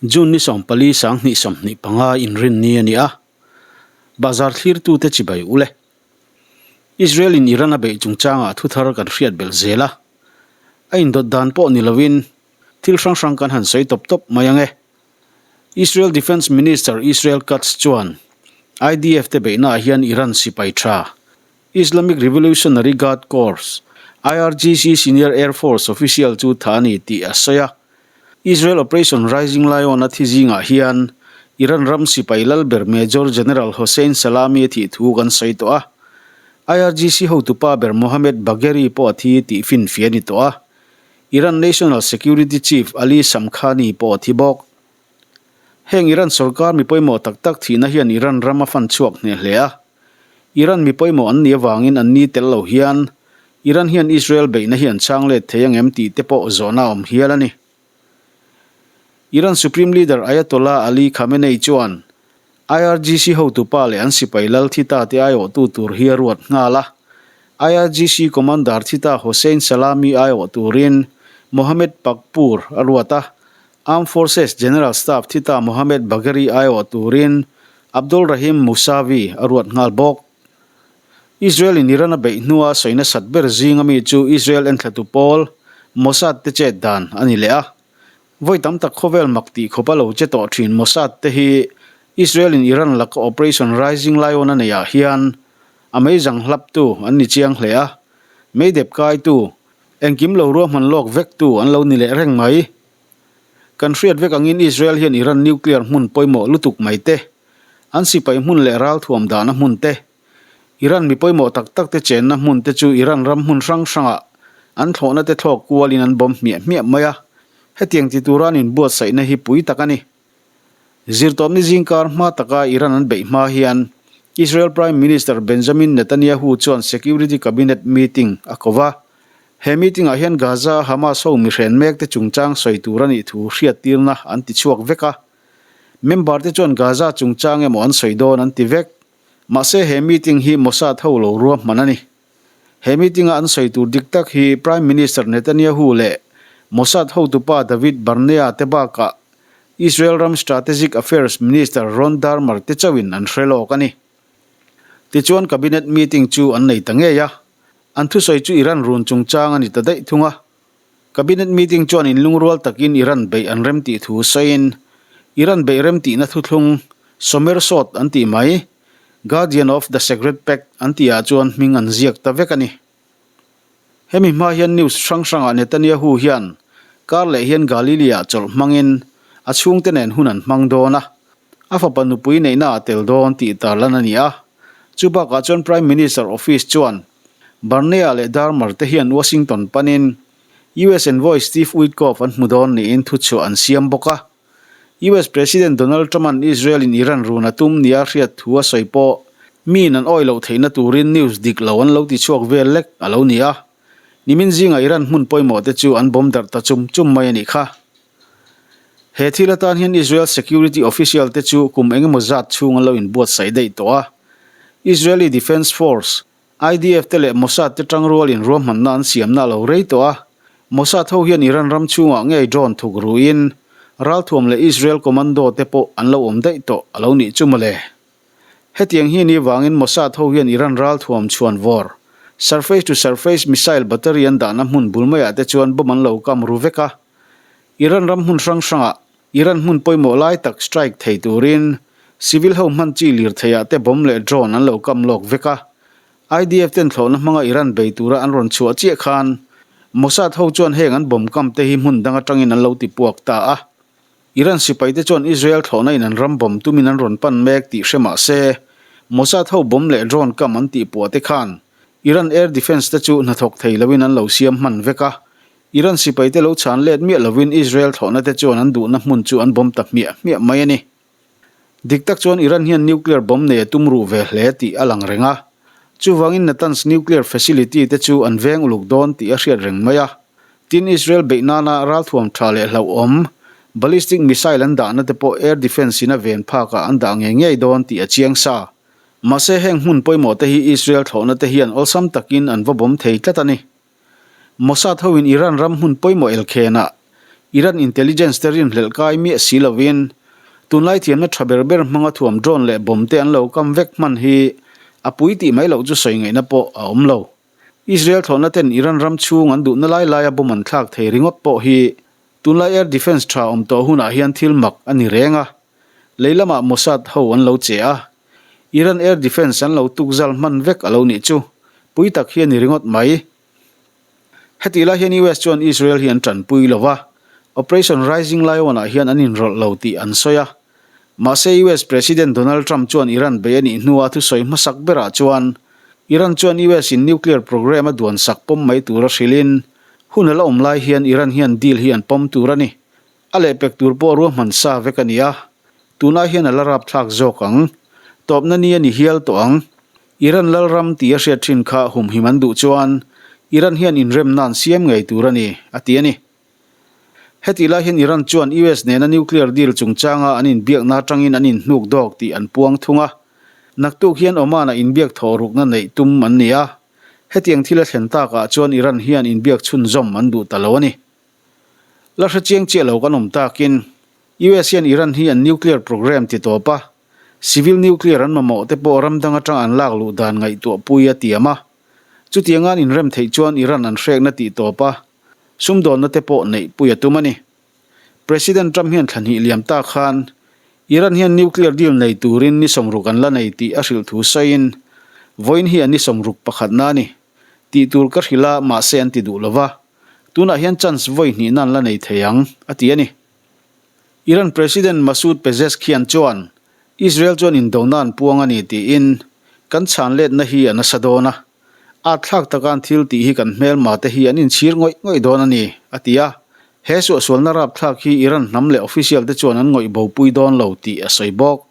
June ni 14 2025 inrinni a ni a, bazar thlirtute chibai u le. Israel in Iran a beih chungchangah thuthar kan hriat belh zel a, a indawt dan pawh ni lovin thil hrang hrang kan han sawi tawp tawp mai ang e. Israel Defence Minister Israel Katz chuan IDF te beihnaah hian Iran sipai tha Islamic Revolutionary Guard Corps, IRGC, senior air force official chu tha a ni tih a sawi a. Israel Operation Rising Lion a thi zingah hian Iran ram sipai lalber Major General Hossein Salami a thih thu kan sawi tawh a. IRGC hotupa ber Mohammad Bagheri pawh a thi tih finfiah a ni tawh a. Iran National Security Chief Ali Shamkhani pawh a thi bawk. Heng Iran sorkar mi pawimawh tak tak thihna hian Iran ram a fan chhuak hneh hle a. Iran mi pawimawh an nih avangin an ni tel lo hian Iran hian Israel beihna hi an chhang let thei ang em tih te pawh zawhna a awm hial a ni. Iran Supreme Leader Ayatollah Ali Khamenei chuan IRGC hotupa leh an sipai lal thita te aiawhtu tur hi a ruat nghal a. IRGC Commander thita Hossein Salami aiawh turin Mohammad Pakpour a ruat a. Armed Forces General Staff thita Mohammad Bagheri aiawh turin Abdolrahim Mousavi a ruat nghal bawk. Israel in Iran a beih hnua sawi nasat ber zinga mi chu Israel enthlatu pawl Mossad te chet dan a ni leh a. Vawi tam tak khawvel mak tih khawp a lo che tawh thin Mossad te hi Israel in Iran laka Operation Rising Lion a neih ah hian a meizang hlaptu an ni chiang hle a, meidep kaitu, engkim lo ruahman lawk vektu an lo ni leh reng mai. Kan hriat vek angin Israel hian Iran nuclear hmun pawimawh lutuk mai te, an sipai hmun leh ralthuam dahna hmun te, Iran mi pawimawh tak tak te chenna hmun te chu Iran ram hmun hrang hrangah an thlawhna te thlawk kualin an bawm hmiah hmiah mai a, hetiang ti tura an inbuatsaihna hi pui tak a ni. Zirtawpni zingkar hma taka Iran an beih hma hian Israel Prime Minister Benjamin Netanyahu chuan Security Cabinet meeting a ko va. He meeting-ah hian Gaza-a Hamas ho mihren mekte chungchang sawi tur a nih thu hriattirna an ti chhuak vek a. Member-te chuan Gaza chungchang emaw an sawi dawn an ti vek. Mahse he meeting hi Mossad ho lo ruahman a ni. He meeting-a an sawi tur dik tak hi Prime Minister Netanyahu leh Mossad hotupa David Barnea te bakah Israel ram Strategic Affairs Minister Ron Dermer te chauhin an hre lawk a ni. Tichuan Cabinet meeting chu an nei ta ngei a, an thusawi chu Iran run chungchang a ni ta daih thung a. Cabinet meeting chuan inlungrual takin Iran beih an rem tih thu sawiin, Iran beih rem tihna thuthlung, Somer Sot an tih mai, Guardian of the Sacred Pact an tihah chuan hming an ziak ta vek a ni. Hemi hma hian news hrang hrangah Netanyahu hian kar leh hian Galilea chawlh hmangin a chhungte nen hun an hmang dawn a, a fapa nupui neihna a tel dawn tih tarlan a ni a. Chu bakah chuan Prime Minister office chuan Barnea leh Darmer te hian Washington panin US envoy Steve Witkoff an hmu dawn niin thuchhuah an siam bawk a. US President Donald Trump-a'n Israel-in Iran run a tum nia hriat thu a sawi pawh miin an awih loh theihna turin news dik lo an lo tichhuak vel lek a lo ni a. Nimin zingah Iran hmun pawimawh te chu an bawm darh ta chum chum mai a nih kha. He thil atan hian Israel security official te chu kum engemaw zat chhung an lo inbuatsaih daih tawh a. Israeli Defence Force, IDF te leh Mossad te tangrualin ruahmanna an siamna a lo rei tawh a, Mossad ho hian Iran ram chhungah ngei drone thuk ruin ralthuam leh Israel commando te pawh an lo awm daih tawh a lo nih chu mawle. Hetiang hi ni vangin Mossad ho hian Iran ralthuam chhuan vawr, surface to surface missile battery an dahna hmun bul maiah te chuan bomb an lo kam ru vek a. Iran ram hmun hrang hrangah Iran hmun pawimawh lai tak strike thei turin civil ho hman chi lirtheiah te bomb leh drone an lo kam lawk vek a. IDF ten thlawhna hmanga Iran bei tura an rawn chhuah chiah khan Mossad ho chuan heng an bomb kam te hi hmun dang atangin an lo ti puak ta a. Iran sipai te chuan Israel thlawhna in an ram bomb tumin an rawn pan mek tih hre mah se Mossad ho bomb leh drone kam an tih puah te khan Iran air defence te chu hnathawk thei loin an lo siam hman vek a. Iran sipaite lo chhan let miah lovin Israel thlawhna te chuan an duhna hmun chu an bomb ta hmiah hmiah mai a ni. Dik tak chuan Iran hian nuclear bomb nei a tum ruh ve hle tih a lang reng a. Chuvangin Natanz nuclear facility te chu an veng uluk dawn tih a hriat reng mai a. Tin, Israel beih nana ralthuam tha leh hlauhawm, ballistic missile an dahna te pawh air defence in a ven phakah an dah ngei ngei dawn tih a chiang sa. Mahse heng hmun pawimawh te hi Israel thlawhna te hian awlsam takin an va bomb thei tlat a ni. Mossad hoin Iran ram hmun pawimawh elkhenah Iran intelligence te rinhlelh kai miah si lovin tunlai thiamna tha ber ber hmanga thuam drone leh bomb te an lo kam vek hman hi a pui tih mai loh chu sawi ngaihna pawh a awm lo. Israel thlawhna ten Iran ram chhung an duhna lai laia bomb an thlak thei ringawt pawh hi tunlai air defence tha awm tawh hunah hian thil mak a ni reng a. Lei lamah Mossad ho an lo che a, Iran air defence an lo tukzal hman vek a lo nih chu pui tak hi a ni ringawt mai. Hetih lai hian US chuan Israel hi an tanpui lo va, Operation Rising Lion-ah hian an inrawlh lo tih an sawi a. Mahse US President Donald Trump chuan Iran bei a nih hnua thusawi hmasak berah chuan Iran chuan US-in nuclear program a duan sak pawm mai tura hrilhin hun a la awm lai hian Iran hian deal hi an pawm tur a ni. A lehpek tur pawh ruahman sa vek a ni a, tunah hian a la rapthlak zawk ang. Tawpna ni a ni hial tawh ang. Iran lalram tih a hriat thin kha humhim an duh chuan Iran hian inremna an siam ngei tur a ni, a ti a ni. Hetih lai hian Iran chuan US nena nuclear deal chungchanga an inbiakna atangin an inhnuk dawk tih an puang thung a. Naktuk hian Oman-ah inbiak thawh rukna neih tum an ni a. Hetiang thil a thlen takah chuan Iran hian inbiak chhunzawm an duh ta lo a ni. La hre chiang chiah lo kan awm takin US hian Iran hi an nuclear program ti tawp a, civil nuclear an mamawh te pawh ram dang atang an lak luh dan ngaihtuah pui a tiam a. Chutianga an inrem theih chuan Iran an hrekna tih tawp a, sumdawnna te pawh neih pui a tum a ni. President Trump hian thla hnih liam ta khan Iran hian nuclear deal nei turin ni sawmruk an la nei tih a hrilh thu sawiin, Vawiin hi a ni sawmruk pakhatna a ni. Tih tur ka hrilh a, mahse an ti duh lo va. Tunah hian chance vawi hnihna an la nei thei ang, a ti a ni. Iran President Masoud Pezeshkian chuan Israel chuan indona an puang a ni tiin, Kan chhan letna hi a nasa dawn a, at thlak taka an thil tih hi kan hmelma te hi an inchhir ngawih ngawih dawn a ni, a ti a. He suahsualna rapthlak hi Iran hnam leh official te chuan an ngawih bopui dawn lo tih a sawi bawk.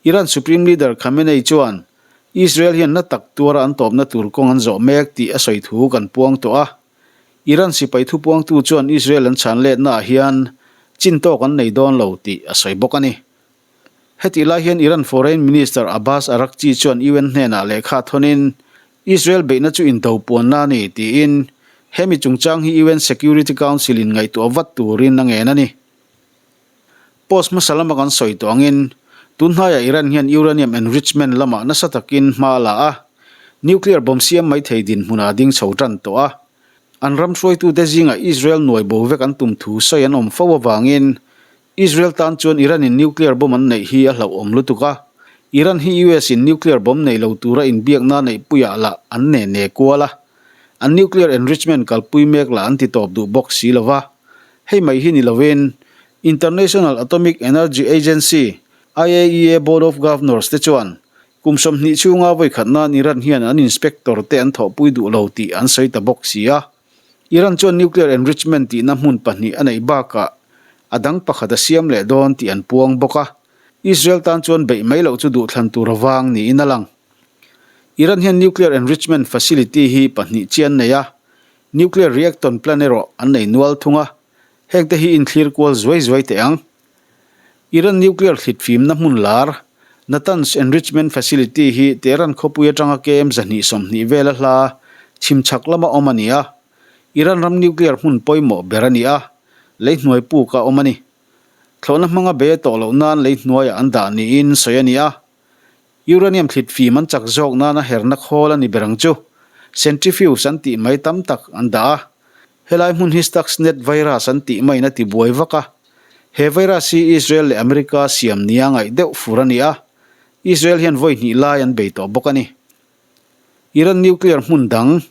Iran Supreme Leader Khamenei chuan Israel hian na tak tuara an tawpna tur kawng an zawh mek tih a sawi thu kan puang tawh a. Iran sipai thupuangtu chuan Israel an chhan letnaah hian chin tawk an nei dawn lo tih a sawi bawk a ni. Hetih lai hian Iran Foreign Minister Abbas Araghchi chuan UN hnenah lehkha thawnin Israel beihna chu indo puanna a ni tiin hemi chungchang hi UN Security Council in ngaihtuah vat turin a ngen a ni. Post hmasa lama kan sawi tawh angin, tun hnaiah Iran hian uranium enrichment lamah nasa takin hma a la a, nuclear bomb siam mai thei dinhmunah a ding chho tan tawh a. An ram hruaitute zingah Israel nuai bo vek an tum thu sawi an awm fo avangin Israel tan chuan Iran-in nuclear bomb an neih hi a hlauhawm lutuk a, Iran hi US-in nuclear bomb nei lo tura inbiakna neihpuiah lah an ne ne kual a, an nuclear enrichment kalpui mek lah an ti tawp duh bawk si lo va. Hei mai hi ni lovin, International Atomic Energy Agency, IAEA, Board of Governors te chuan kum 20 chhunga vawi khat nan Iran hian an inspector te an thawhpui duh lo tih an sawi ta bawk si a. Iran chuan nuclear enrichment tihna hmun pahnih a neih bakah a dang pakhat a siam leh dawn tih an puang bawk a. Israel tan chuan beih mai loh chu duhthlan tur avang niin a lang. Iran hian nuclear enrichment facility hi pahnih chian nei a, Nuclear reacton plant erawh an nei nual thung a, hengte hi inthlir kual zuai zuai teh ang. Iran nuclear thlit fimna hmun lar, Natanz Enrichment Facility hi Tehran khawpui atanga KM 220 vela hla chhim chhak lama awm a ni a, Iran ram nuclear hmun pawimawh ber a ni a, lei hnuai puk a awm a ni. Thlawhna hmanga bei a tawh loh nan lei hnuaiah an dah niin sawi a ni a. Uranium thlit fim an chak zawk nana herna khawl a ni ber ang chu. Centrifuge an tih mai tam tak an dah a. Helai hmun hi Stuxnet virus an tih maiin a ti buai vak a. He virus hi Israel leh America siam nia ngaih deuh fur a ni a. Israel hian vawi hnih lai an bei tawh bawk a ni. Iran nuclear hmun dang,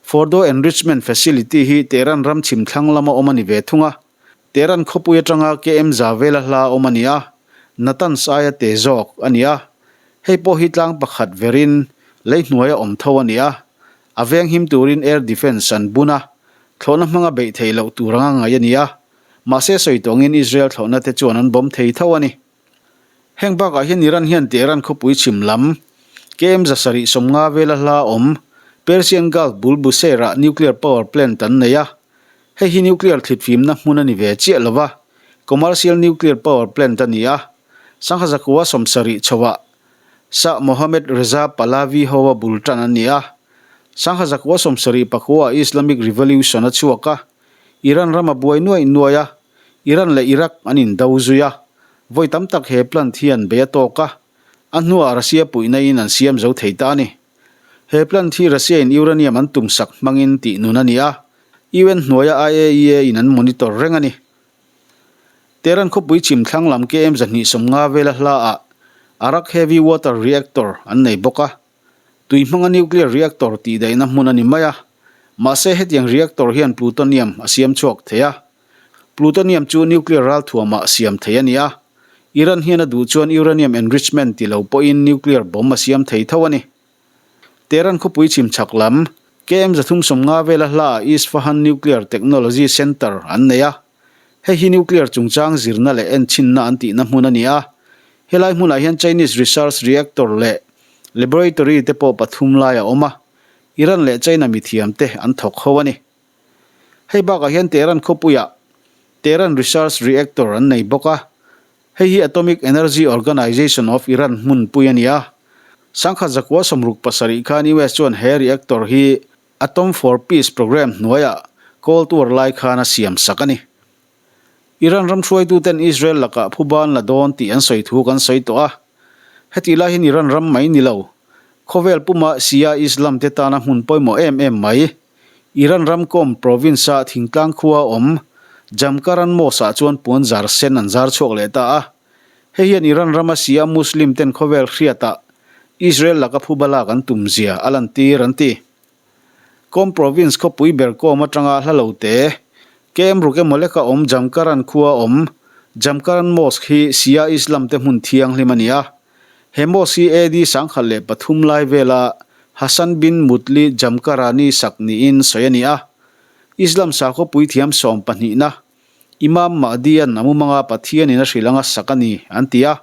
Fordow Enrichment Facility hi Tehran ram chhim thlang lama awm a ni ve thung a. Tehran khawpui atanga KM za vela hla awm a ni a, Natanz aia te zawk a ni a. Hei pawh hi tlang pakhat verin lei hnuaia awm tho a ni a, a venghim turin air defence an bun a, thlawhna hmanga beih theih loh tur anga ngaih a ni a, mahse sawi tawngin Israel thlawhna te chuan an bawm thei tho a ni. Heng bakah hian Iran hian Tehran khawpui chhim lam, KM 750 vela hla awm, Persian Gulf bul Bushehr-ah nuclear power plant an nei a, Hei hi nuclear thlitfimna hmun a ni ve chiah lo va, commercial nuclear power plant a ni a. Sangha zakua 70 chhoah Shah Mohammad Reza Pahlavi hoa bul tan a ni a. Sangha zakua 74 Islamic Revolution a chhuak a. Iran ram a buai nuaih nuaih a, Iran leh Iraq an indo zui a, vawi tam tak he plant hian bei a tawk a, a hnuah Russia puihna in an siam zo thei ta a ni. He plant hi Russia in uranium an tum sak hmangin tih nun a ni a, UN hnuaia IAEA in an monitor reng a ni. Tehran khawpui chhim thlang lam KM 250 vela hla ah Arak Heavy Water Reactor an nei bawk a, tui hmanga nuclear reactor tih daihna hmun a ni mai a, mahse hetiang reactor hian plutonium a siam chhuak thei a. Plutonium chu nuclear ralthuamah siam thei a ni a, Iran hian a duh chuan uranium enrichment ti lo pawhin nuclear bomb a siam thei tho a ni. Tehran khawpui chhim chhak lam, KM 350 vela hlaah Isfahan Nuclear Technology Center an nei a. Hei hi nuclear chungchang zirna leh enchhinna an tihna hmun a ni a. Helai hmunah hian Chinese research reactor leh laboratory te pawh pathum lai a awm a, Iran leh China mithiam te an thawk ho a ni. Hei bakah hian Tehran khawpuiah Tehran Research Reactor an nei bawk a, hei hi Atomic Energy Organization of Iran hmunpui a ni a. 1967 khan US chuan he reactor hi Atom for Peace program hnuaiah Cold War lai khan a siam sak a ni. Iran ram hruaituten Israel lakah phuban la dawn tih an sawi thu kan sawi tawh a. Hetih lai hian Iran ram mai ni lo, khawvel puma Shia Islam te tana hmun pawimawh em em mai, Iran ram Qom province-a thingtlang khua awm Jamkaran Mosque-ah chuan puan zar sen an zar chhuak leh ta a. Hei hian Iran rama Shia Muslim ten khawvel hriatah Israel laka phuba lak an tum zia a lantir an ti. Qom province khawpui ber Qom atanga hla lo te, KM ruk emaw leka awm Jamkaran khua awm Jamkaran Mosque hi Shia Islam te hmun thianghlim a ni a. He mosque hi AD 1003 lai vela Hassan bin Mutli Jamkarani sak niin sawi a ni a. Islam sakhaw puithiam sawm pahnihna Imam Mahdi-a'n a mumanga Pathianin a hrilh anga sak a ni, an ti a.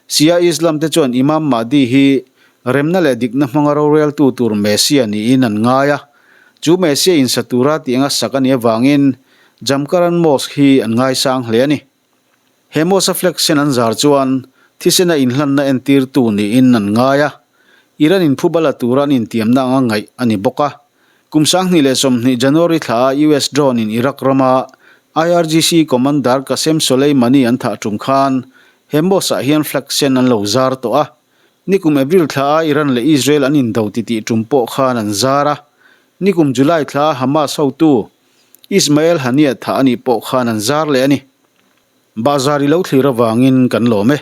Shia Islam te chuan Imam Mahdi hi remna leh dikna hmanga roreltu tur Messiah niin an ngai a. Chu Messiah insa tura tih anga sak a nih avangin Jamkaran Mosque hi an ngaisang hle a ni. He mosque-a flag sen an zar chuan thisena inhlanna entirtu niin an ngai a. Iran inphuba la tura an intiamna anga ngaih a ni bawk a. Kum 2020 January thla a US drone in Iraq rama IRGC commander Qasem Soleimani an thah tum khan he mosque ah hian flag sen an lo zar tawh a. Nikum April thla a Iran leh Israel an indo titih tum pawh khan an zar a. Nikum July thla a Hamas hotu Ismail Haniyeh thah anih pawh khan an zar leh a ni. Bahzar i lo thlir avangin kan lawm e.